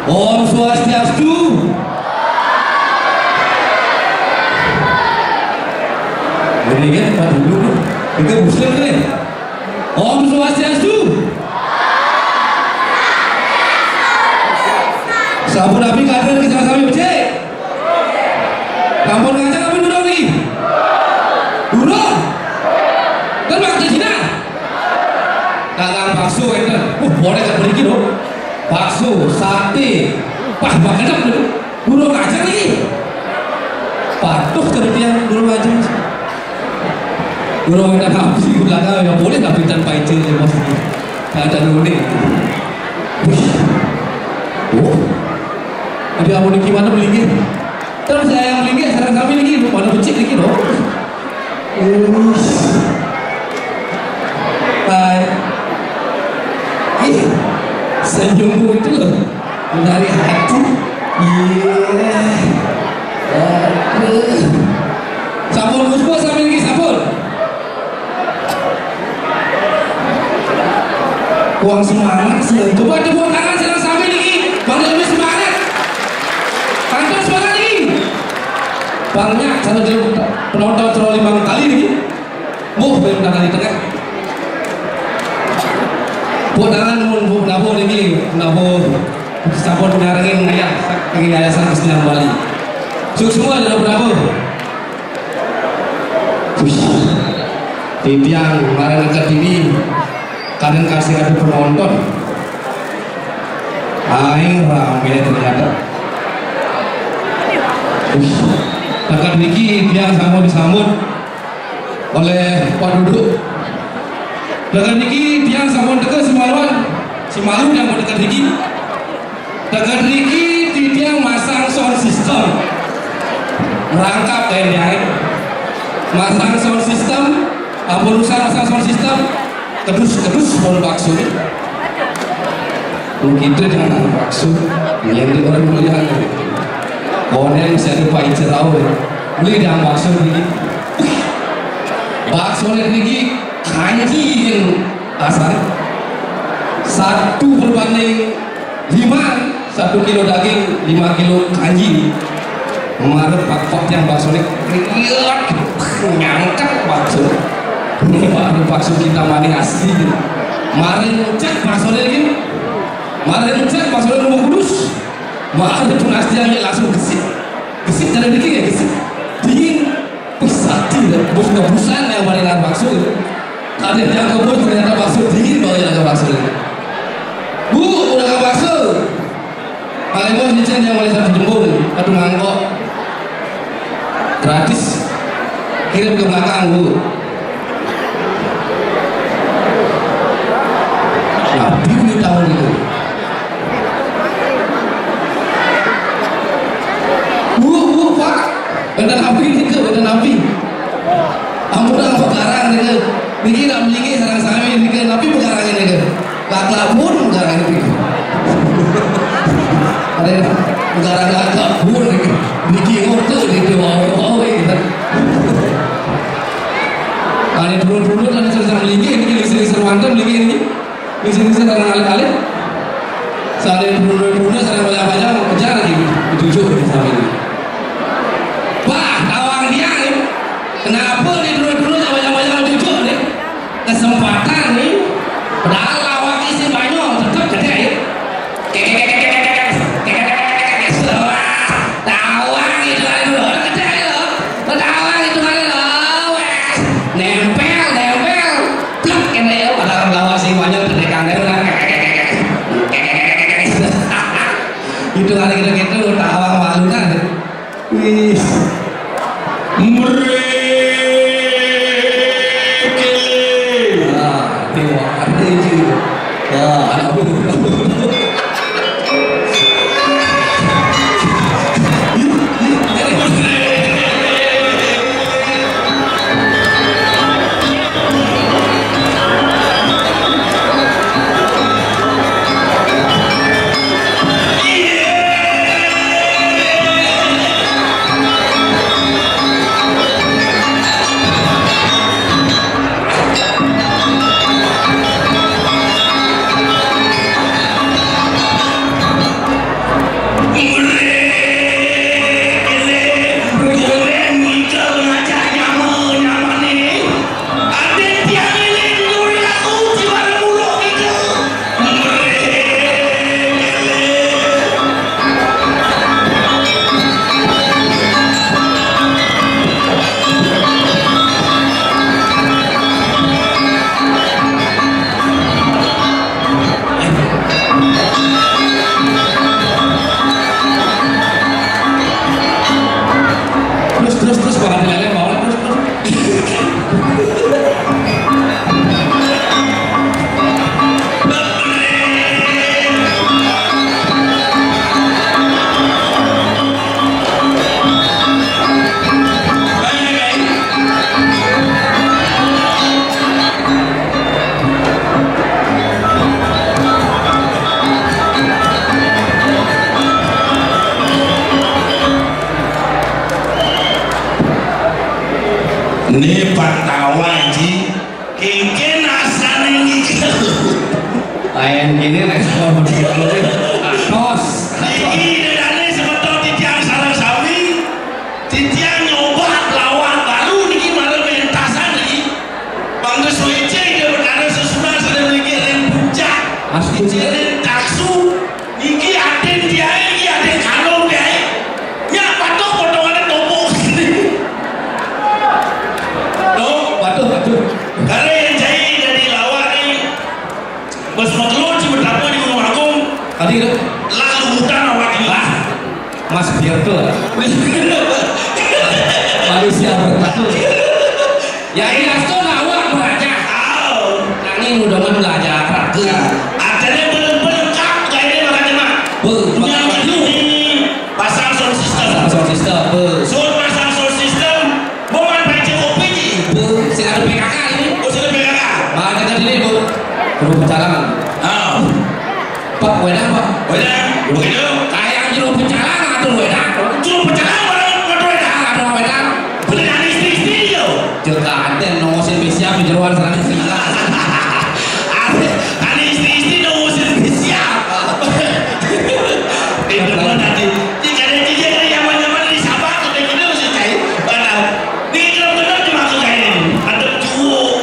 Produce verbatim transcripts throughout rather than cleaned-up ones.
Om Swastiastu. Ini kan, Pak dulu nih. Kita Muslim nih. Om Swastiastu. Sampun napi kader kita sami becik. Sampun ngajeng apa durung nih? Durung. Kan waktu Cina. Dagang bakso enten. Uh, boleh ke pergi dong. Bakso, sate. Wah, makan apa tuh? Durung ngajeng nih. Patuh ke dia durung ngajeng. Durung ada napi, udah ya boleh tapi tanpa izin ya, Bos. Ada nuning. Wih. Oh. Ada apa nih, gimana belinya? Terus saya yang beli, sekarang kami lagi, mana becik lagi dong? Ush. Hai. Ih, senyummu itu loh. Dari hati. Iya. Aduh. Sampun, Gus Bos, sampai lagi, sampun. Kurang semangat sih. Coba tepuk tangan, senang sampai lagi. Bang, lebih semangat. Pantun semangat lagi. Bang, nyak, kalau jadi penonton terlalu lima kali nih. Buh, beri tangan di tengah. Buat tangan, mun, bu, nabo niki, nabo sampun nyarengin ngayah, saking Yayasan Kesenian Bali. Sukses semua, nabo-nabo. Wih, titiang, marang dekat ini, kadang kasih ada penonton. Aing rame ternyata. Wih, dekat niki, tiang sama disambut oleh Pak Duduk. Dekat niki tiang sampun teka semaluan, semalu yang dekat niki. Dekat niki titiang masang sound system. Merangkap kayak dia. Masang sound system, ampun usah masang sound system. Kedus-kedus pun bakso ni. Mun kita jangan bakso, yang di orang mulia. Konen saya lupa cerau. Beli dah bakso ni. Bakso ni lagi kanji yang asal. Satu berbanding lima, satu kilo daging, lima kilo kanji. Marep pakpak yang bakso ni, lihat, nyangkak bakso. Ini baru bakso kita mani asli. Mari cek bakso ni lagi. Mari cek bakso ni nomor kudus. Mari pun asli yang langsung gesit. Gesit dari daging ya gesit. Dingin. Wih, sakti dah. Bos nggak busan yang paling bakso. Ada yang ke bos ternyata bakso dingin, baru yang bakso. Bu, udah bakso. Paling bos licin yang mulai satu jembung, satu mangkok. Gratis. Kirim ke belakang, Bu. Nah, di tahun itu. Bu, Bu, Pak. Benten api nih, benten api. Ampun, apa garang nih? Niki nak melinggi sareng sami nih, tapi begarang ini ke. Laklak pun begarang ini. Ada begarang laklak pun nih. Niki ngotot di dewa-dewa gitu. Ada dulu-dulu kan sareng melinggi, niki lingsir-lingsir mantep melinggi ini. Bisa-bisa tangan alit-alit. Saya yang dulu-dulu, saya banyak-banyak mau kejar lagi. Jujur di sana ini. Wah, tawang dia nih. Kenapa nih dulu-dulu saya banyak-banyak mau jujur nih? Kesempatan nih. Padahal lawak isi banyak, tetap gede ya. Tawang itu kali dulu, gede ya lo. Tawang itu kali lo. Wes. Nempel, nempel. Plek, kene ya, padahal lawas sing banyak pendekane ora. Itu kali gitu-gitu, tawang malu kan. Wis. Mrikil. Ah, dewa, ada itu. Ah, anak buah. Né Pak Tawang, Ji. Kéngkén asané niki. Lain gini respon begitu. Atos. Niki dédané semeton titiang sareng sami. Titiang nyoba lawak baru niki malah mentasan niki. Bangga suécé ida betara sesuna sedang niki rem puncak. Mas Titiang rem taksu. Niki adin tiaé, niki adin kandung tiaé. Nyak patuh potongané topuk. Tuh, patuh, patuh. Kalau yang jahit dari lawak nih, Bos Maklo ci betapa di Gunung Agung. Tadi itu. Lalu hutan awak ini. Lah, Mas Biar tuh. Manusia bertakut. Ya, iya, tuh lawak belajar. Nanging udah mah belajar raga. Artinya belum lengkap, kayaknya makanya mah. Betul. Yang kedua, pasang sound system. Pasang sound system, betul. Sound, pasang sound system, mau manfaat C O P ini. Betul, sing ada P K K ini. Oh, sudah P K K. Mana tadi nih, Bu? Perlu pecalang. Ah. Pak, wedang, Pak. Wedang. Begitu. Kayak jero pecalang atau wedang? Jero pecalang, orang wedang. Atau wedang? Bener, ada istri-istri dia. Cek ada nongosin besiap di jeroan sana sih. Ada, ada istri-istri nongosin besiap. Itu mah nanti. Jika ada dia yang nyaman-nyaman di Sabang, kita kira masih cair. Padahal di benar-benar cuma ke kain. Ada cuo.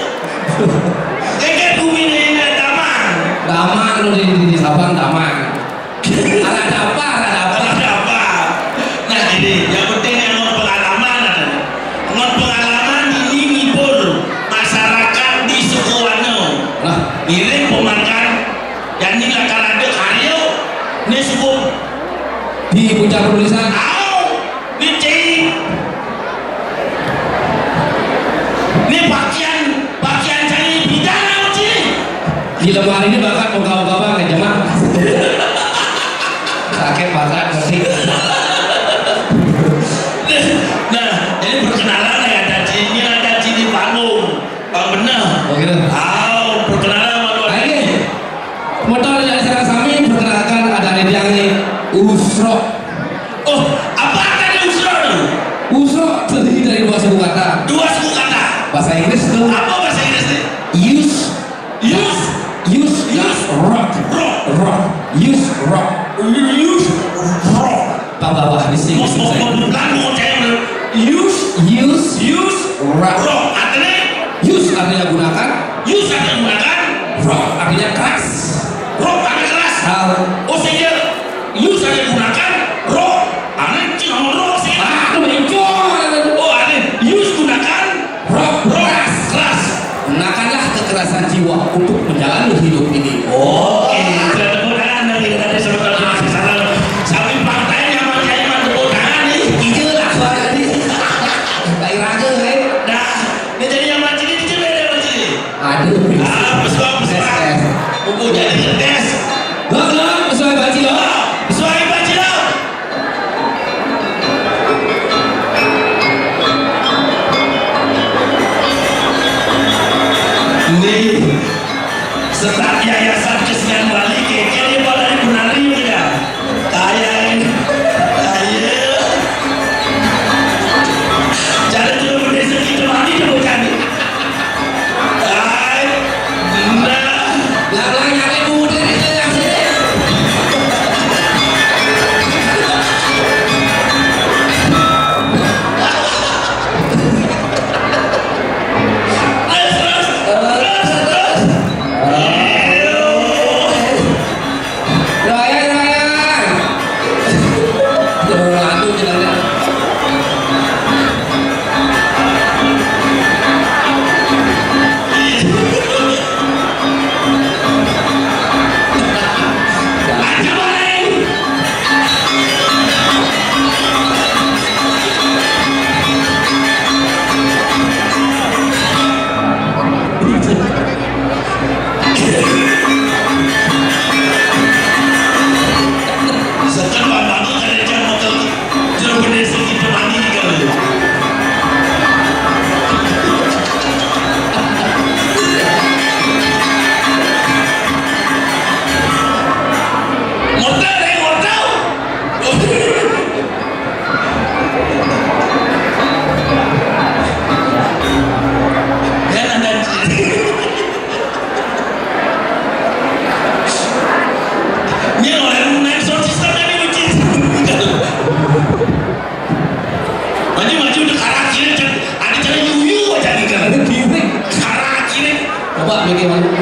Kayak bumi ini ada taman. Taman lu di, di, di Sabang taman. Ada apa? Ada apa? Ada apa? Nah, jadi yang penting yang mau pengalaman ada. Mau pengalaman ini ngibur masyarakat di Sukowarno. Nah, ngiring pemakan dan ini lakar ada karya ini cukup di puncak penulisan. Au, ini cai. Ini pakaian, pakaian cai bidan au cai. Di lemari ini bahkan ungkap-ungkapan ke jemaah. Sakit bahkan penting. Nah, jadi perkenalan ya ada cai, ini ada cai di panggung. Bang bener. Oh gitu. Au, perkenalan sama tuan. Ayo. Motor dari sareng sami perkenalkan ada di tiang ini Usro. Oh, apa artinya usro tuh? Usro terdiri dari dua suku kata. Dua suku kata. Bahasa Inggris tuh. Apa bahasa Inggris nih? Use. Use. Use. Use. Rock. Rock. Rock. Use rock. Use rock. Tambah wah di sini. Mau, mau, mau bukan, mau cewek. Use. Use. Use. Rock. Rock. Artinya? Use artinya gunakan. Use artinya gunakan. Rock artinya keras. Rock artinya keras. Tahu. Oh, sehingga use artinya gunakan. Rock. Aneh, cuma rock sih. Ah, itu bencong. Oh, aneh. Use gunakan. Rock, rock, keras, keras. Gunakanlah kekerasan jiwa untuk menjalani hidup ini. Oke, sudah tepuk tangan dari tadi sebentar masih salah. Sampai partai yang pakai iman tepuk tangan nih. Iya lah, suara tadi. Kayak raja, kan? Dah.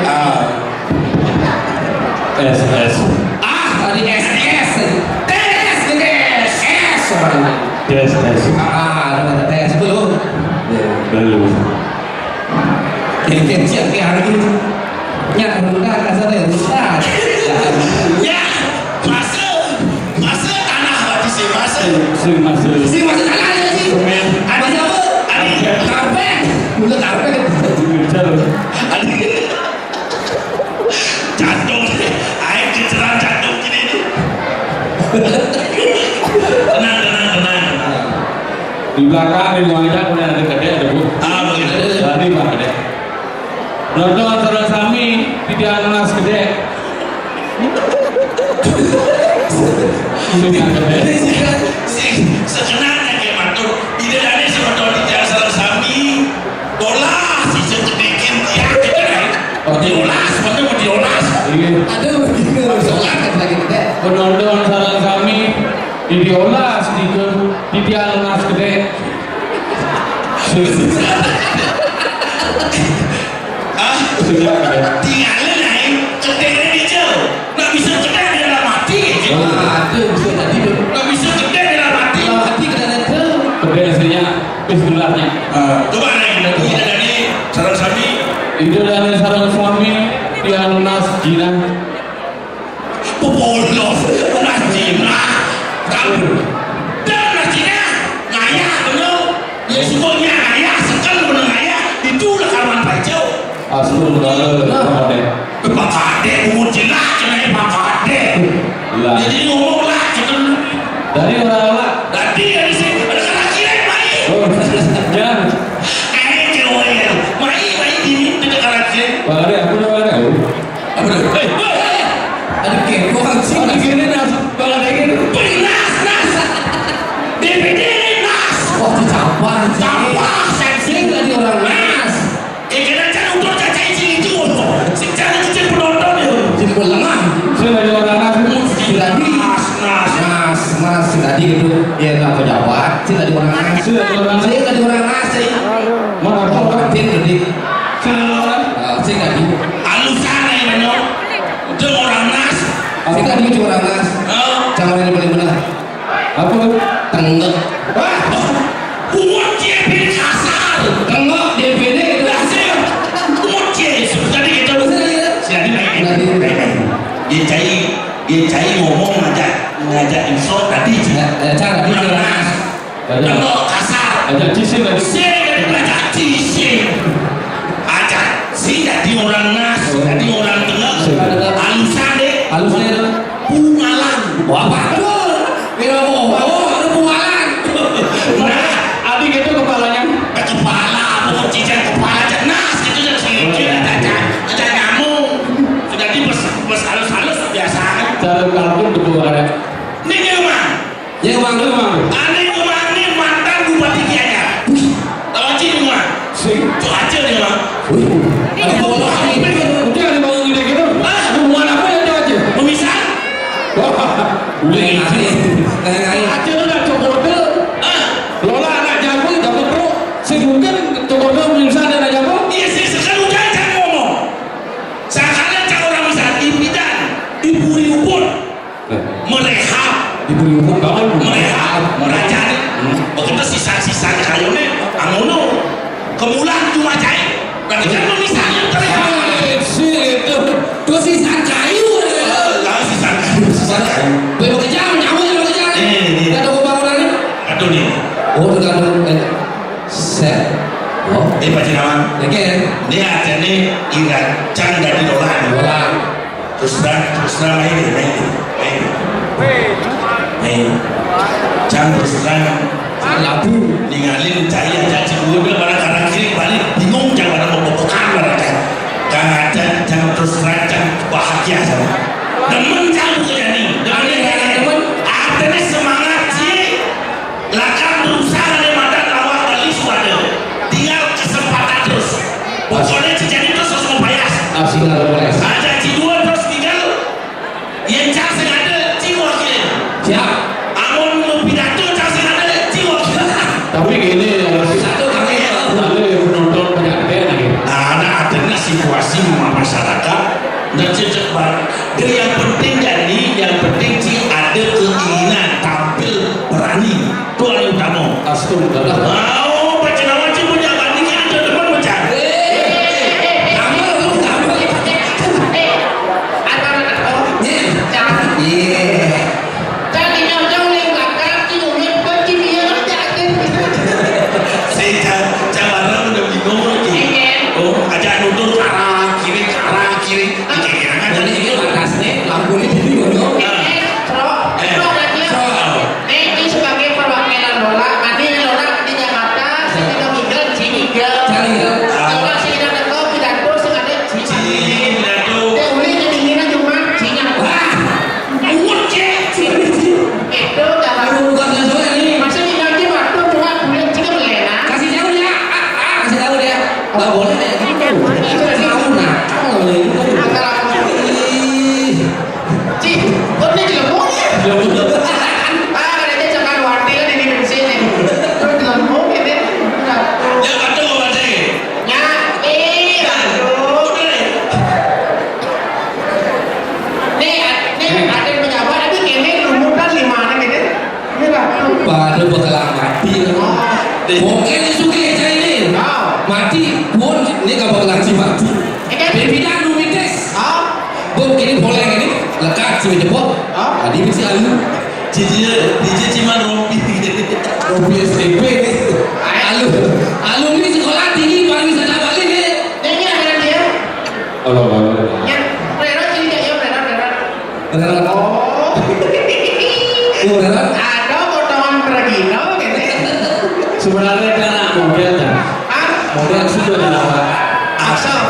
Ah. S S. Ah, tadi S S. Tes, tes, S. Tes, tes. Ah, ada tes belum? Belum. Jadi, siap ya, hari ini. Nya, rendah kasarnya, rendah. Ya, masuk. Masuk tanah, Pak, sih, masuk. Sing masuk. Sing masuk tanah aja sih. Semen. Ada siapa? Ada karpet. Udah karpet. Betul. Ada. Jantung. Air keceran jantung gini nih. Tenang, tenang, tenang, tenang. Di belakang, di luar aja, punya ada gede, ada bu. Ah, begitu. Tadi, Pak, gede. Nonton sareng sami, titiang nunas gedé. Sing gedé. Sing, sekenanya kayak matur. Ida dané semeton titiang sareng sami. Bolas, ijo cedekin tiang, gitu, kan? Oh, diolas, mana mau diolas? Iya. Aduh, gitu. Soalnya kan lagi gedé. Penonton sareng sami, diolas, gitu. Titiang nunas gedé. Hah? Tinggalin aja, gedénya di jauh. Nggak bisa gedé di dalam hati, gitu. Wah, itu bisa jadi tuh. Nggak bisa gedé di dalam hati. Dalam hati gedé itu. Gedé aslinya, bismillahnya. Ah, coba nih, nanti kita dari sareng sami. Ida dané sareng sami, titiang nunas jinah. Popolos, nunas jinah. Kabur. Dan nunas jinah, ngayah, bener. Ya, syukurnya ngayah, sekel bener ngayah. Itulah karman Pak Ijo. Astagfirullah, Pak Kadé. Pak Kadé, umur jinah, cenah Pak Kadé. Lah. Ya, jadi ngomong lah, cenah. Dari orang lah. Tadi dari sini, ada kerajinan, Mai. Oh, ya. Eh, cewek ya. Mai, Mai, gini, ada kerajinan. Pak Kadé, aku udah tahu. Apa tuh? Hei, hei, hei. Ada kepo, anjing. Ada gini, Nas. Kalau ada gini. Beli Nas, Nas. D V D, Nas. Wah, dicampur, anjing. Campur, anjing. Sing tadi orang Nas. Eh, kena cara untuk cacai sini tuh. Sing cara cicil penonton ya. Sing lengah. Sing tadi orang Nas. Berarti Nas, Nas. Nas, Nas, sing tadi itu. Ya, nggak pejabat. Sing tadi orang Nas. Sing tadi orang Nas. Sing tadi orang Nas, sing. Mana? Kok penting tadi? Sing tadi orang Nas. Ah, sing tadi. Alusan aja, Bang. Itu orang Nas. Sing tadi itu orang Nas. Hah? Jangan main benar-benar. Apa? Tengok. Wah, pungut dia pilih kasar. Tengok dia pilih itu. Dasar. Pungut dia. Jadi gitu. Jadi main. Jadi main. Dia cai, dia cai ngomong ngajak, ngajak insult tadi. Ya, ya, cara. Orang Nas. Ada. Tengok kasar. Ada cising lagi. Sing, ada cising. Aja. Sing jadi orang Nas, jadi orang tengah. Sing. Alusan deh. Alusnya itu. Pungalan. Wah, apa? Kira mau, oh, ada pungalan. Nah, adi gitu kepalanya. Kepala, apa cicing kepala aja Nas gitu ya, sih. Dia ada, ada, ada nyamuk. Sudah di bos, bos halus-halus biasa kan. Cara kalkun tuh ada. Ini dia mah. Ya, Bang, lu, Bang. Ane Umar ni mantan Bupati Gianyar. Tahu Aceh ni, Umar? Sing. Tu Aceh ni, Umar. Wih. Ada bola ni. Udah ada bangun gede gitu. Ah, hubungan apa yang dia aja? Memisah? Wah, udah ngasih. Nanya-nanya. Aceh tu dah cokor tu. Ah. Lola anak jago, jago terus. Si Guntur, cokor tu memisah dan anak jago. Iya, si sekarang udah jangan ngomong. Sakalian cak orang misal, di bidan, di Puri Ubud. Merehab. Di Puri Ubud, bangun. Merehab, merajani. Hmm. Begitu sisa-sisa kayunya, angono. Kemulan cuma jahit. Berarti kan misalnya terehab. Eh, si itu. Itu sisa kayu. Tahu sisa kayu, sisa kayu. Belum kerja, nyamuk yang kerja. Ini, ini. Nggak ada pembangunan ini. Aduh, nih. Oh, tergantung. Eh, Set. Oh. Eh, Pak Jinawan. Oke. Ini ada nih, Iran. Jangan jadi orang. Orang. Terus terang, terus terang, main deh, main deh, main deh. Main. Jangan terus terang. Labu. Ninggalin cahaya caci gua bilang pada kanan kiri balik. Bingung jangan pada mau pepekan pada kan. Kang Acan, jangan terus terang, jangan bahagia sama. Demen jangan bukan nih. Demen yang demen. Artinya semangat sih. Lakang berusaha dari mata awak beli suara. Tinggal kesempatan terus. Pokoknya terjadi terus harus mau payas. Asik harus payas. Ada ci dua terus tinggal. Yang cang sing ada ci wakil. Siap. Amun mau pidato cang sing ada ci wakil. Tapi gini, ya, Mas. Satu kali ya. Lalu yang menonton banyak gede lagi. Nah, ada ada situasi Mau pacinawat sih punya banding kan ada teman pecah. Eh, eh, eh, eh, sama lu, sama. Eh, eh, eh, anak-anak, oh, jangan. Iya. Jangan dinyocong nih belakang, ci Umet, kok ci dia kan jahatin. Si Ca-, Cawara udah bingung lagi. Iya. Oh, ajak nutur kanan, kiri, kanan, kiri. Kira-kira kan. Jadi ini batasnya, lampu ini jadi ngono. Eh, eh, Cok, Eh, Cok, Cok. Nih, ini sebagai perwakilan Lola, nanti Lola di Jakarta, sing ngigal, sing ngigal. Sing ngigal. Lola sing ngigal, pidato, sing ada, sing Ci, pidato. Nih, uli kedinginan cuma, sing ngigal. Wah, muat, Cek. Itu dalam Aduh, bukan nggak boleh nih. Masa ngigal di waktu, cuma kulit, sing ngigal, nah. Kasih tahu dia. Ah, ah, kasih tahu dia. Nggak boleh kayak gitu. Tahu, nah. Nggak boleh gitu. Asal aku. Ih. Cih, kok dia jelebong ya? Jelebong. Ah, ada dia cakar wantil di sini. Kok jelebong ya, dia? Ya, betul, Pak Cik. Ya, eh, aduh. Nih, nih, ada pejabat, tapi kayaknya lumutan lima anak gitu. Iya, Pak. Pada bakal mati. Oh. Oke, ini suka ya, ini. Oh. Mati, pun, ini gak bakal mati. Ini kan Bebida numitis. Oh. Bom kini boleh ini, lekat si jebot. Hah? Tadi mesti lalu. Cici, cici cuma rompi. Rompi S T P nih. Ayo. Alum, alumni Sekolah Tinggi Pariwisata Bali nih. Ini ada dia. Halo, halo. Ya, Rero, sini, Cak, ya, Rero, Rero. Rero. Oh. Oh, Rero. Ada potongan pergino gitu. Sebenarnya kan anak model, kan? Hah? Model sudah ada. Asal.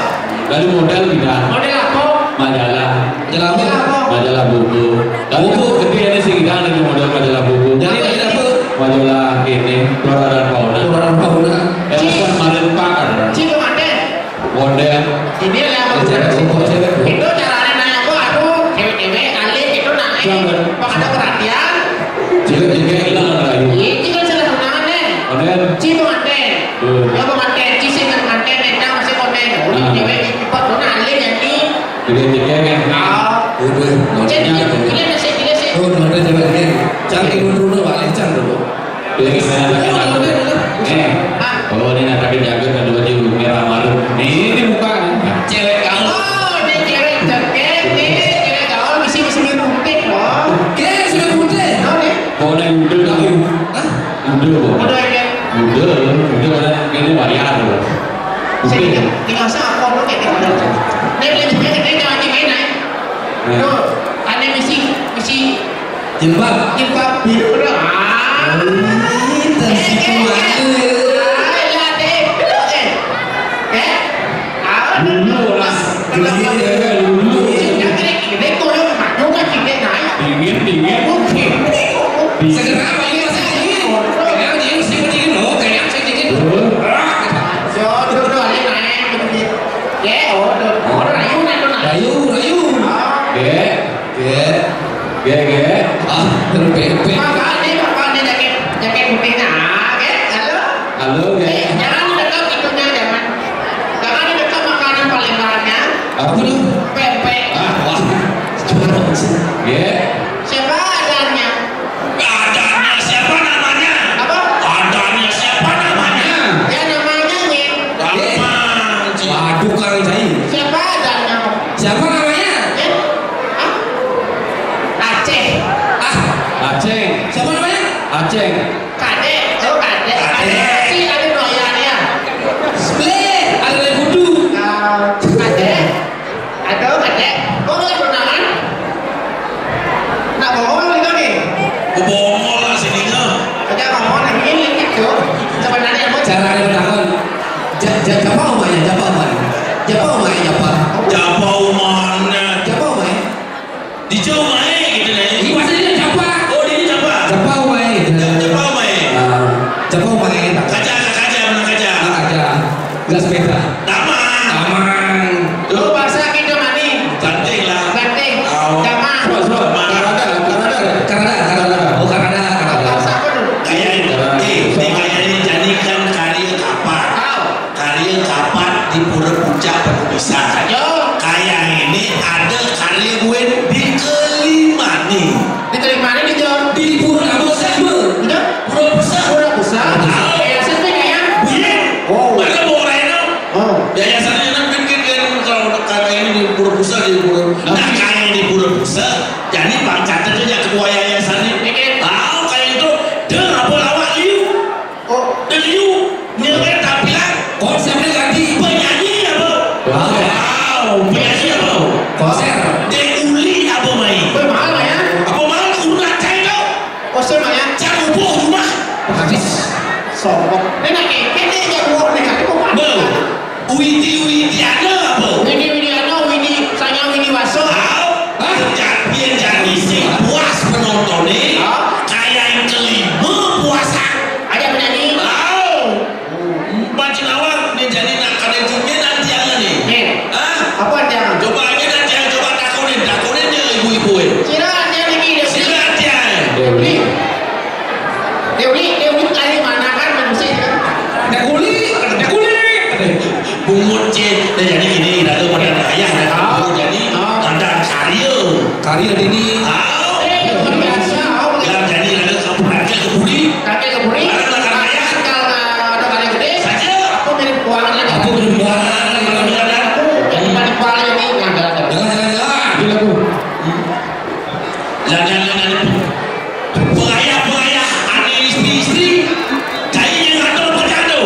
Dari model tidak. Model apa? Majalah. Majalah apa? Majalah buku. Tapi buku gede ini sih, kita ada di model majalah buku. Jadi apa, majalah apa? Majalah ini, Flora dan Fauna. Flora dan Fauna. Elephant Marine Park ada. Cik, Komandan. Model. Ini lah, cewek, cewek. Itu caranya nanya, kok, aduh, cewek-cewek, alih, itu nanya. Siapa? Kok ada perhatian? Cewek-cewek hilang ada lagi. Ini kan salah tunangan, deh. Model. Cik, Komandan. Hmm. Ya, pengantin, ci sing pengantin, entah masih konten. Udah, hmm, cewek cepat, tuh, nah, alih, jadi. Tiga-tiga kan? Ah. Udah, jadi, modalnya, jadi, tuh, jadi, jadi, jadi. Oh, udah, coba, jadi. Cari dulu, dulu, Pak, Encang dulu. Jadi, gimana, gimana? Udah, udah, udah. Eh, ah, kalau ini nak pakai jaket, kedua, dia merah malu. Nih, ini muka, nih. Cewek gaul. Oh, ini cewek jaket, nih, cewek gaul, mesti, mesti putih, loh. Oke, sudah putih. Oh, nih. Kalau naik mobil, tapi, hah? Udah, Bu. Udah, ya. Udah, udah, udah, ini bayar, Bu. Saya tidak, tidak usah apa, lu kayak gitu. Dia beli juga, dia jangan dimain, nah. Nah. Tuh, ada misi, misi. Jilbab. Jilbab biru, udah. Ah. Oh, ini tersipu aja. Eh, eh, eh. Ah, ya, deh. Eh. Ah, dulu lah. Dulu, ya, dulu. Ini, ini, ini, ini, ini, ini. Dingin, dingin. Segera apa ini masih dingin? Kayak dingin, sedikit dingin, loh. Kayak saya dingin. Tuh. Ah. Yo, tuh, tuh, ada naik, begitu. Ya, oh, tuh. Oh, rayu, nah, tuh, nah. Rayu, rayu. Ah. Ge. Ge. Ge, ge. Ah, berbebek. Makanya, makanya jaket, jaket putih, nah, ge. Halo? Halo, ge. Eh, jangan dekat itunya, jangan. Jangan dekat makanan Palembangnya. Apa tuh? Pempek. Ah, wah. Ge. Siapa adanya? Adanya siapa namanya? Apa? Adanya siapa namanya? Ya, namanya, Nyet. Gampang, Ci. Waduh, Kang Cai. Siapa adanya? Siapa namanya? Eh? Hah? Aceh. Ah. Aceh. Siapa namanya? Aceh. Kadek. Oh, Kadek. Kadek. Kadek. Si ada doyan ya. Sebelah. Ada dari Budu. Ah, Kadek. Aduh, Kadek. Kok nggak tunangan? Nak bohong gitu nih. Bohong lah sininya. Aja ngomong lagi ini gitu. Sebenarnya apa? Cara ada bertahan. Ja-, ja-, japa omahnya, japa omahnya. Japa omahnya, japa. Japa omahnya. Japa omahnya. Di jauh main gitu nih. Ini bahasa dia japa. Oh, dia ini japa. Japa omahnya gitu. Ja-, japa omahnya. Ah, japa omahnya. Kaca, kaca, mana kaca? Ah, kaca. Enggak sepeda. Taman. Taman. Lu bahasa kita mani. Ganteng lah. Ganteng. Au. Jaman. Suat, suat. Mana? Kanada, Kanada, Kanada. Oh, Kanada, Kanada. Bahasa apa tuh? Kayak ini. Kanada. Eh, ini kayak ini, jadikan karya kapat. Au. Karya kapat di Habis. Songkok. Ini nak keket ni, jak buah ni, kaki buah. Beuh. Widi Widiana apa? Widi Widiana, Widi, saya Widi Waso. Hah? Hah? Jadi, jadi si puas penonton ni. Hah? Kayak yang kelima puasa. Ada penyanyi. Tahu. Bacin awak dia jadi nak kada jumpa nanti yang ni. Nih. Hah? Apa nanti yang? Coba aja nanti yang coba takutin, takutin dia ibu-ibu eh. Sira nanti yang lagi dia. Sira nanti yang. Dia beli. Dia beli, dia beli kali mana kan manusia kan? Dia kuli, dia kuli. Bungut je. Dia jadi gini, dah tu pada ayah dah tahu. Jadi, ah, ada karya. Karya dini. Ah. Eh, luar biasa. Yang jadi ada kampung rakyat ke buli. Kakek ke buri. Barang lah karena ya. Kalau ada karya gede. Saja. Aku mirip kuangan aja. Aku mirip kuangan aja kalau mirip aja. Aku jadi paling paling ini. Nah, jalan, jalan. Jalan, jalan, jalan. Gila, Bu. Jangan, jangan, jangan. Pengayah, pengayah. Ada istri, istri. Cari yang atur pekerjaan tu.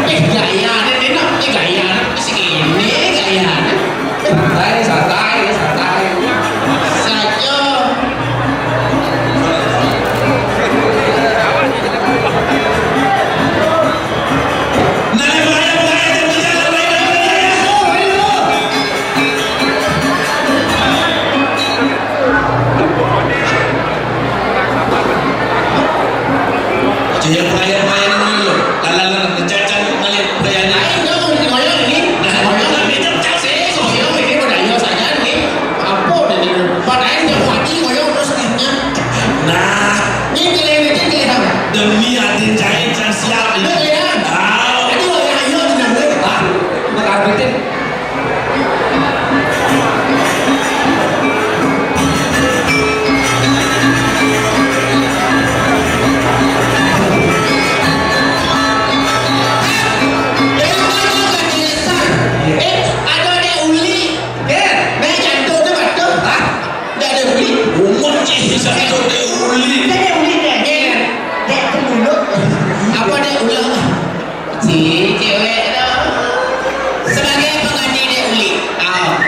Eh, gaya ni, ni nak, eh, gaya ni. Sini, gaya ni. Santai, santai, santai. Saja. Nah, bahaya, bahaya, bahaya, bahaya, bahaya. Jaya pelayan-pelayan dulu. Lalu, lalu, cacat, balik pelayan. Ayo, kamu di koyo ini. Nah, koyo ini macam cak sih, koyo ini pada ayo saja nih. Apa dah ni? Padahal dia buat ni koyo terus niatnya. Nah, ni kalian ni kalian. Demi adik jahit yang siap ini. Dah kalian. Ah. Aduh, ya, ayo, tenang deh. Ah, bakar betul. Eh, ada dek uli. Ger. Naik jantung tu batuk. Hah? Dah ada uli. Umur cik satu dek uli. Dah ada uli dah. Ger. Dek tu mulut. Apa dek ulang? Si cewek tu. Sebagai pengganti dek uli. Ah.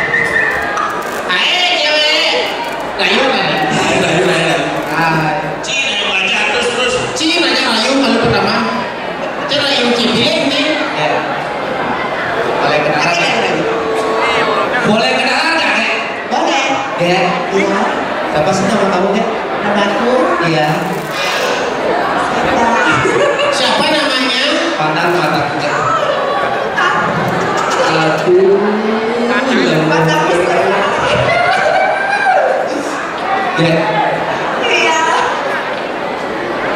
Hai cewek. Layu kan? Layu, layu, layu. Ah. Ci, layu aja terus, terus. Ci, nanya layu kalau pertama. Ci, layu ci, pilih ni. Ya. Boleh kenalan? Boleh kenalan tak, Kak? Boleh. Ya. Iya. Siapa sih nama kamu, Kak? Nama aku? Iya. Siapa namanya? Pandang mata kita. Aduh. Ya. Iya.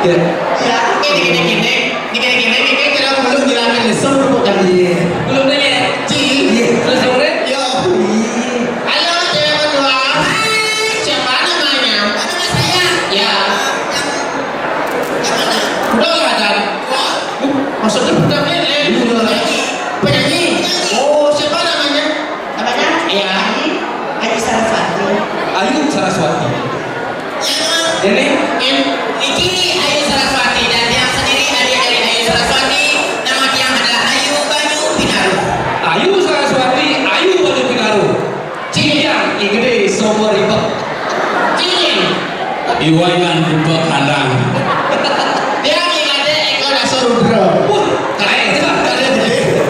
Ya. Ya. Ini, ini, ini. Ini, ini, ini. Ini kira belum jelasin lesson dulu kan? Iya. Belum nanya. Ci. Iya. Terus, sore? Yo. Iya. Halo, cewek berdua. Hai. Siapa namanya? Nama saya. Ya. Udah kelihatan. Wah. Maksudnya bukan ini. Iya. Penyanyi. Oh, siapa namanya? Namanya? Iya. Ayu Saraswati. Ayu Saraswati. Ini? Ini Ayu Saraswati dan yang sendiri adik dari Ayu Saraswati. Nama dia adalah Ayu Banyu Pinaru. Ayu Saraswati, Ayu Banyu Pinaru. Cilian, I gede, Somor Ribet. Cilian. Iwainan Ribet Handang. Dia I gede, Eko Daso Rudra. Wah, keren. Keren.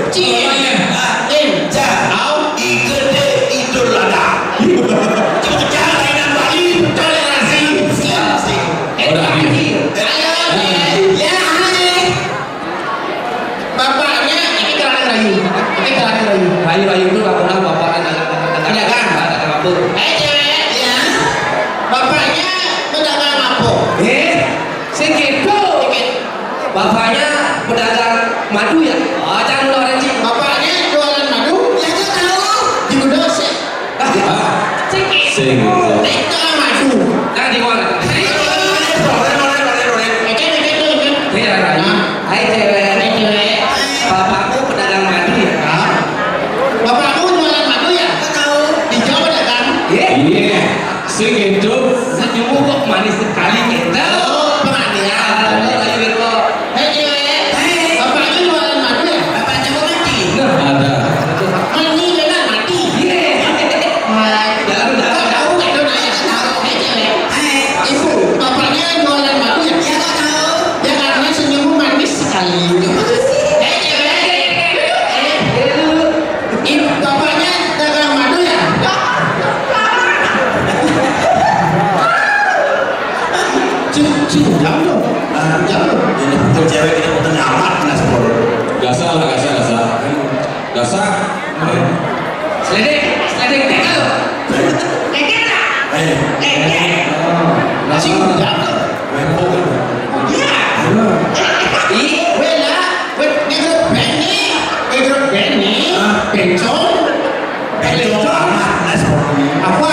Cilian. Cilian. Au. I gede, Idul Adha. Jangan mainan Bali, toleransi. Udah, ayo. Ayo, ya, hai. Bapaknya ini keranjang rayu. Ini keranjang rayu. Rayu-rayu itu nggak pernah bapak anak-anak. Pedagang. Anak-anak apa? Eh, cewek, ya. Bapaknya pedagang apa? Eh, segitu. Bapaknya pedagang madu ya? Oh, jangan lupa orang cik. Bapaknya jualan madu? Ya, nggak tahu. Di Bedosek. Ah, sing. Sing. Teka madu. Nah, di mana? Oke, oke, oke, oke. Iya, iya. Nah. Hai, cewek. Hai, cewek. Bapakmu pedagang madu ya? Hah? Bapakmu jualan madu ya? Nggak tahu. Di Jawa pedagang? Iya. Iya. Sing itu. Senyummu kok manis sekali gitu. Oh, perhatian. Ayo, ayo, ayo. Hei, cewek. Hei. Bapaknya jualan madu ya? Bapaknya mau mati. Nah, ada. Mandi dengan mati. Iya. Hai. Dalam, dalam. Kau tahu nggak? Tek-tekan lho. Tek-tekan lah. Eh. Tek-tek. Sing jago. Iya. Ih, weh lah. Weh, ini grup band nih. Eh, grup band nih. Hah? Bencong. Bencong. Apa?